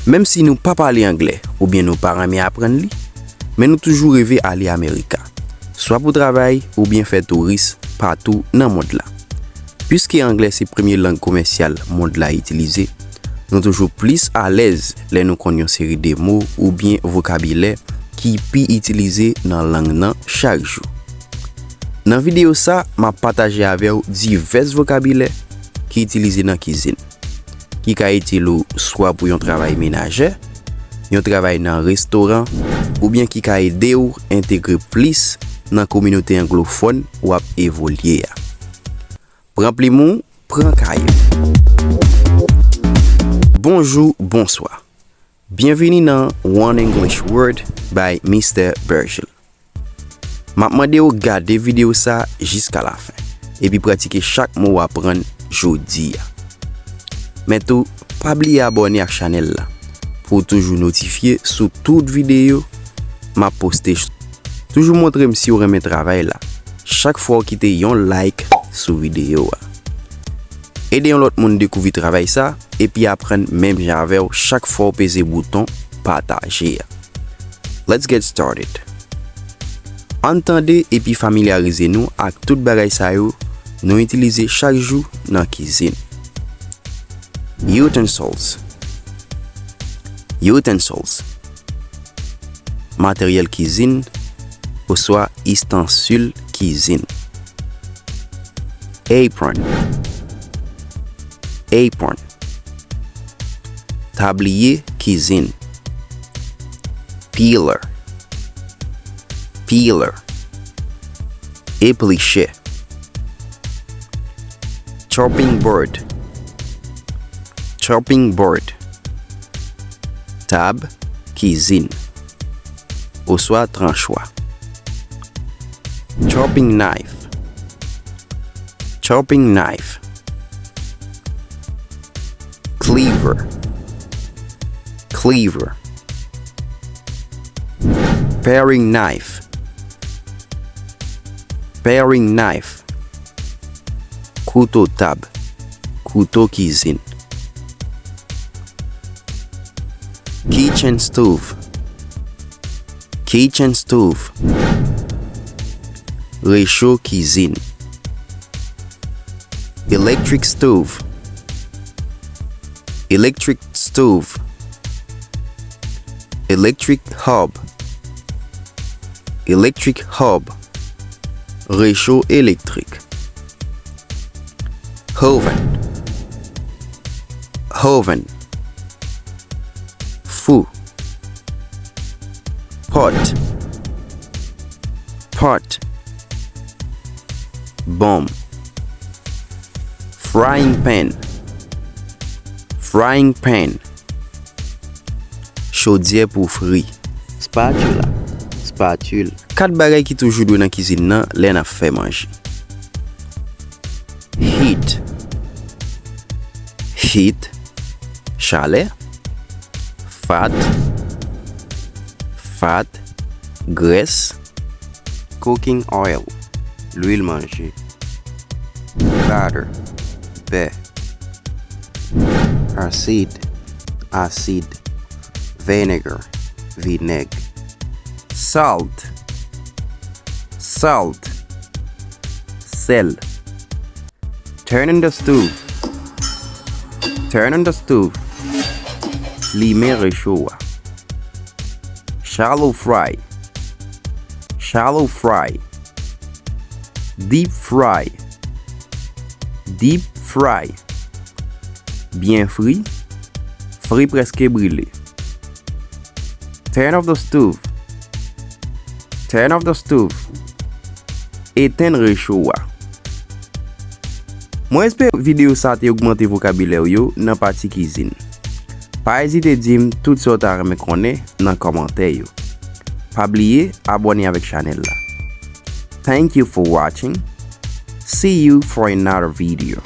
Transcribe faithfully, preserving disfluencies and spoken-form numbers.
Menm si nou pa pale anglè oubyen nou pa renmen aprann li, men nou toujou reve ale Amerika, swa pou travay oubyen fè touris patou nan mond la. Piske anglè se premye lang komèsyal mond la itilize, nou toujou plis alèz lè nou konn yon seri de mo oubyen vokabilè ki pi itilize nan lang nan chak jou. Nan videyo sa, m ap pataje avè w divès vokabilè ki itilize nan kizin, ki ka itil ou swa pou yon travay menajè, yon travay nan restoran, oubyen ki ka ede w entegre plis nan kominote anglofòn w ap evolye a. Pran plim ou, pran kay ou. Bonjou, bonswa. Byenvini nan One English Word by Mister Bergel. M ap mande w gade videyo sa jiska lafen, epi pratike chak mo w aprann jodi a. Men tou, pa bliye abòne ak chanèl la pou w toujou notifye sou tout videyo m ap poste. Toujou montre m si w renmen travay la chak fwa w kite yon like sou videyo a. Ede yon lòt moun dekouvri travay sa, epi aprann menm jan avè w chak fwa w peze bouton pataje a. Let's get started. Ann tande epi familyarize nou ak tout bagay sa yo nou itilize chak jou nan kizin. Utensils. Utensils. Materyèl kizin oswa istansil kizin. Apron. Apron. Tabliye kizin. Peeler. Peeler. Eplichè. Chopping board. Chopping board. Tab kizin oswa tranchwa. Chopping knife. Chopping knife. Cleaver. Cleaver. Paring knife. Paring knife. Kouto tab. Kouto kizin. Kitchen stove. Kitchen stove. Recho kizin. Electric stove. Electric stove. Electric hob. Electric hob. Recho elektrik. Oven. Oven. Fou. Pot. Pot. Bonm. Frying pan. Frying pan. Chodyè pou fri. Spatula. Spatule. Kat bagay ki toujou dwe nan kizin nan lè n ap fè manje. Heat. Heat. Chalè. Fat. Fat. Grès. Cooking oil. Lwil manje. Butter. Bè. Acid. Asid. Vinegar. Vinèg. Salt. Salt. Sèl. Turn on the stove. Turn on the stove. Limen recho a. Shallow fry. Shallow fry. Deep fry. Deep fry. Byen fri. Fri prèske brile. Turn off the stove. Turn off the stove. Etenn recho a. Mwen espere videyo sa te ogmante vokabilè w yo nan pati kizin. Pa ezite di m tout sa w ta renmen konnen nan kòmantè yo. Pa bliye abòne avèk chanèl la. Thank you for watching. See you for another video.